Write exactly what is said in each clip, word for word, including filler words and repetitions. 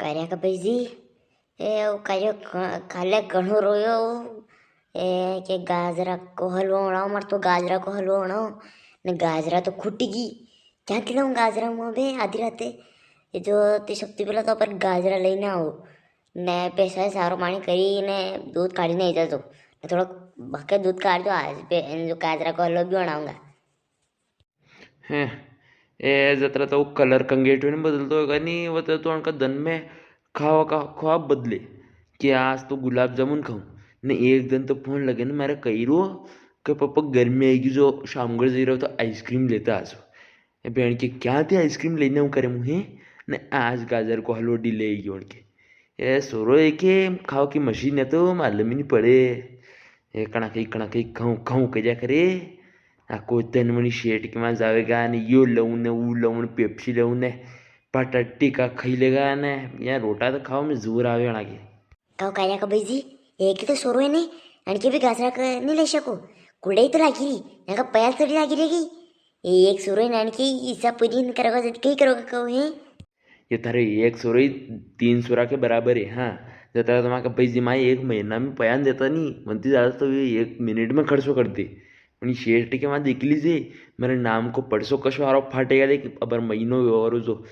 कार्या का भाई जी, ए, वो कार्यो क-, काले घणो रोयो, ए, के गाजरा को हलवो बनाओ, मारे तो गाजरा को हलवो बनाओ, ने गाजरा तो खुटी गई, क्या खिलाऊं गाजरा मुँह बे आधी राते? ये जो ती सबती पहला तो अपन गाजरा लेने आओ, ने पैसा सारो पानी करी ने दूध काढ़ी ने जाजो, ने थोड़ा भके दूध काढ़ दो आज बे, जो गाजरा को हलवो भी बनाऊंगा। हैं, ए जतरा तो कलर कंगेटो ने बदलतो होगा नी, वो तो, तो उनका दन में खावा का ख्वाब बदले कि आज तो गुलाब जामुन खाऊं। ने एक दिन तो फोन लगे ने मारे कही रो कि पापा गर्मी आएगी जो शामगढ़ जई रो तो आइसक्रीम लेता आज। ए बेण के क्या थी आइसक्रीम लेने हूँ करे मुहे ने आज गाजर को हलवो डिले आई गयो उनके। ए सोरो है के खावा की मशीन है तो मालूम ही नी पड़े। ए कणा कई, कणा कई, खाऊं, खाऊं करिया करे। आ कोई तन मनी शेठ के वहां जावेगा ने, यो लऊं ने, वो लऊं ने, पेप्सी लऊं ने, पटाटी का खाई लेगा ने। या रोटा तो खावा में जोर आवे अणा के। कहो कार्या का भाई जी, एक ही तो सोरो है ने, अणके भी गाजरा का नी ले सको। कुड़े ही तो लागी री, यहाँ का पयाल थोड़ी लागी रहेगी। एक सोरो है ने, अणके हिस्सा पूरी नी करोगा, जद कई करोगा कहो, हैं? ये थारे एक सोरो ही तीन सोरा के बराबर है। हाँ, जतरा तो माका भाई जी माए एक महीना में पयान देता नी, मनती ज्यादा तो ये एक मिनट में खर्चो कर दे। उनी शेठ के वहां देख लीजे, मेरे नाम को परसों कशो आरो फाटेगा, देख अबर महीनो हुयो और जो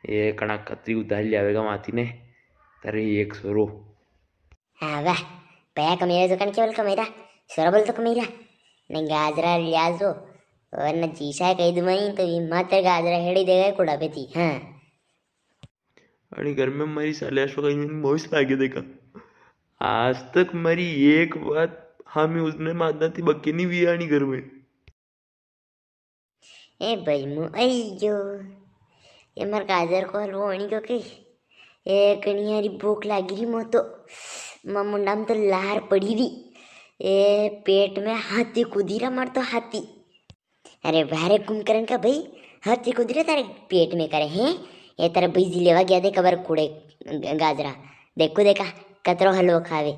ये कणा कतरी उधारी लियावेगा माती ने। थारे एक सोरो। हाँ वाह, पया कमेरा जो कण केवल कमेरा, सोरा बोल तो कमेरा। ने गाजरा लिया जो, और न जीसा कही दूं मैं, तो ये मात्र गाजरा हेड़ी देगा कुड़ा पे थी, हाँ। अरे घर में मारी साले अशोक आईने मोस लागे देखा। आज तक मारी एक बात हामी उसने मानना थी बक्के नी हुई आनी घर में। ए भाई, मु आई गयो। ये मार गाजर को हलवो होनी क्यों के? ए, घणी हारी भूख लागी री मो तो। मार मुंडा में तो लार पड़ी री। ए, पेट में हाथी कूदी रा मार तो हाथी। अरे, बाहरे कुंभकर्ण का भाई, हाथी कूदी रा तारे पेट में करे हैं? ये तारे भाई जी लेवा गया दे कबर कूड़े ग-, गाजरा। देखो देखा, कतरो हलवो खावे।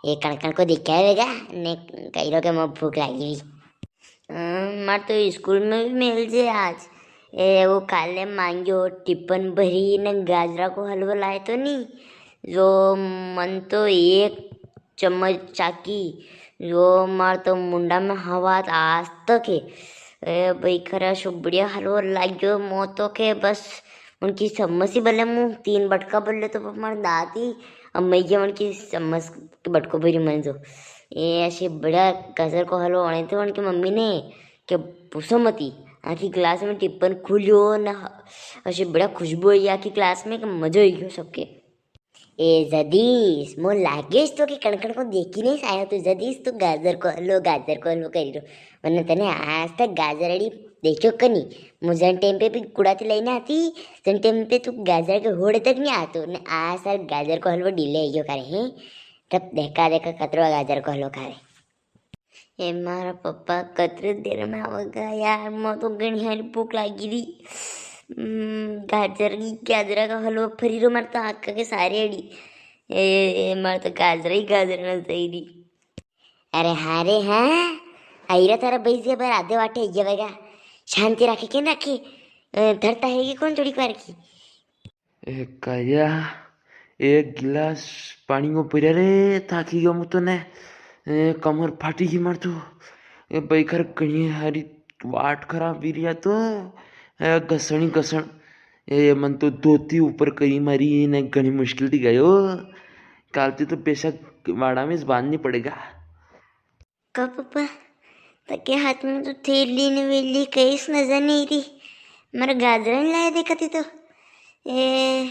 ये कण कण को देखा है वेगा, ने कही रो के मो भूख लागी री। अं, मार तो स्कूल में भी मेल जे आज। ए, वो काले मांग्यो, टिप्पन भरी ने गाजरा को हलवो लाए तो नी, जो मन तो एक चम्मच चाकी, जो मार तो मुंडा में हवा आज तक है। ए, भाई खरा सो बढ़िया हलवो लाग्यो मो तो के बस उनकी चम्मच ही भले मुंह तीन बटका भर ले तो मार दांत ही अब मैं ये उनकी चम्मच के बटको भरी मन जो। ए, ऐसे बड़ा गाजर को हलवो आने थे उनकी मम्मी ने, के पूछो मती। आखी क्लास में टिप्पन खुलियो ना, ऐसे बड़ा खुशबू आई आखी क्लास में, के मजो ही गयो सबके। ए जदीश, मो लागेश तो के कणकण को देखी नी आयो तू जदीश, तू गाजर को हलवो, गाजर को हलवो करी रो। वरना तने आज तक गाजर अड़ी देखो कनी। मु जन टाइम पे भी कुड़ा थी लेने आती, जन टाइम पे तू गाजर के होड़े तक नी आतो। ने आज सार गाजर को हलवो डिले आयो करे हैं। तब देखा देखा कतरो गाजर को हलवो खावे। ए मारा पापा कतरे देर में आवेगा यार, मो तो घणी हारी भूख लागी री। हम्म, गाजर की, गाजरा का हलवा फरी रो मारे तो आका के सारे अड़ी। ए, ए, मारे तो गाजरा ही गाजरा ना सही री। अरे हाँ रे हाँ, आई रा थारा भाई जी, अबार आधे वाटे आई जावेगा। शांति राखे के राखे, अ, धरता है ये कौन थोड़ी बार की। ए काया, एक गिलास पानी को पिया रे, थाकी गयो मु तो ने। ए, कमर फाटी गई मार तो। ए, भाई खर कहीं हारी वाट खराब भी रिया तो। ए, घसणी घसण। ए, मन तो धोती ऊपर करी मारी ने घणी मुश्किल थी गयो। काल ती तो बेशक वाड़ा में बांधनी पड़ेगा। का पप्पा, तके हाथ में तो थैली ने वेली कईस नजर नी री। मारे गाजरा नी लाया देखा थी तो। ए,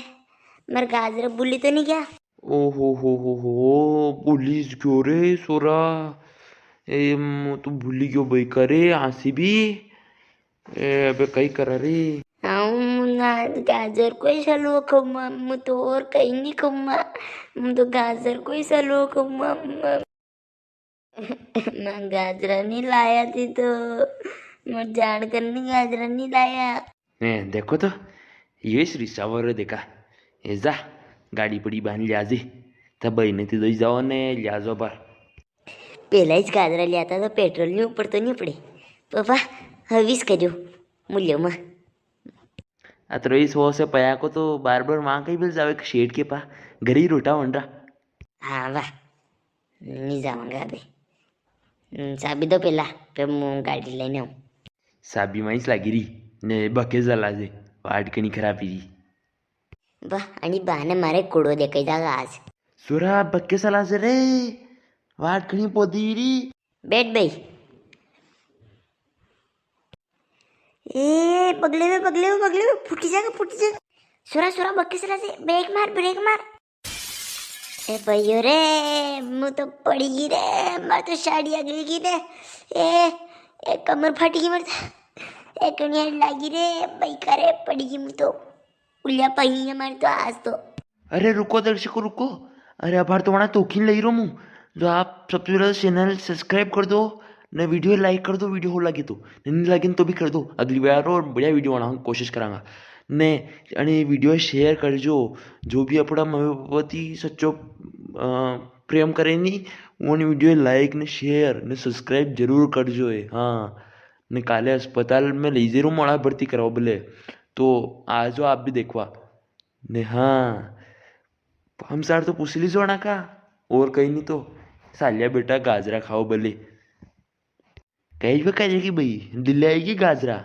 मारे गाजरा भूली तो नी गया? ओ हो हो हो हो, भूली गयो रे सोरा। ए, मु तो भूली गयो भाई का रे, आसी भी। ए, अबे कई करा रे? आऊं ना, गाजर को ही हलवो खाऊंगा, मु तो और कई नी खाऊंगा। मु तो गाजर को ही हलवो खाऊंगा। मैं गाजरा नी लाया थी तो, मैं जान कर नी गाजरा नी लाया। ए, देखो तो, ये श्री सावर देखा। ए, जा, गाड़ी पड़ी बांध लिया जी। तब भाई ने ती दई जाओ ने लिया जाओ पर। पहला ही गाजरा लिया था तो पेट्रोल नी ऊपर तो नी पड़े। पापा, हवीस करियो, मूल्यो में। अतरो ही सो से पया को तो बार बार वहां कहीं बिल जावे, सेठ के पा, घर ही रोटा वंडरा। हाँ वाह, नी जावांगा अबे। हम्म, चाबी दो पेला, फिर मूं गाड़ी लेने आऊं। चाबी माइस लागी री, ने बके जला जे, वाट कणी खराब ही री। वाह, अणी बहाने मारे कुड़ो देखे जागा आज। सुरा बके सला से रे, वाट कणी पोदी री। बैठ भाई। ए, पगले में, पगले में, पगले में, फूटी जागा, फूटी जागा। सुरा, सुरा, बके सला से, ब्रेक मार, ब्रेक मार। ए भाइयों रे, मूं तो पड़ी गई रे, मार तो साड़ी आ गई रे। ए, ए, कमर फटी गई मार तो। ए, कणिया लागी रे, भाई करे पड़ी गई मूं तो। उल्या पाई है मारे तो आज तो। अरे रुको दर्शकों, रुको। अरे अबार तो वणा तोखी लई रो मूं। जो आप सबसे पहले चैनल सब्सक्राइब कर दो, ने वीडियो लाइक कर दो, वीडियो हो लगे तो, नी लगे तो भी कर दो। अगली बार और बढ़िया वीडियो बनाने की कोशिश करांगा। ने अने वीडियो शेयर कर जो, जो भी अपना मम्मी पापा थी सच्चो, अ, प्रेम करे नी, उन वीडियो लाइक ने शेयर ने सब्सक्राइब जरूर कर जो है। हाँ, ने काले अस्पताल में ले जे रो मोड़ा भर्ती कराओ बोले, तो आ जाओ आप भी देखवा। ने हाँ, हम सार तो पूछ लीजो ना का, और कहीं नी तो सालिया बेटा गाजरा खाओ भले। कई भी करेगी भाई, दिल्ली आएगी गाजरा।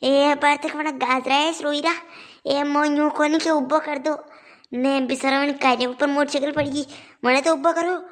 ए, अबार तक वणा गाजरा है रोईरा। ए, मो यूं कोनी के उब्बो कर दो। ने बिचारा वणी काले ऊपर मोटरसाइकिल पड़गी, मने तो उब्बो करो।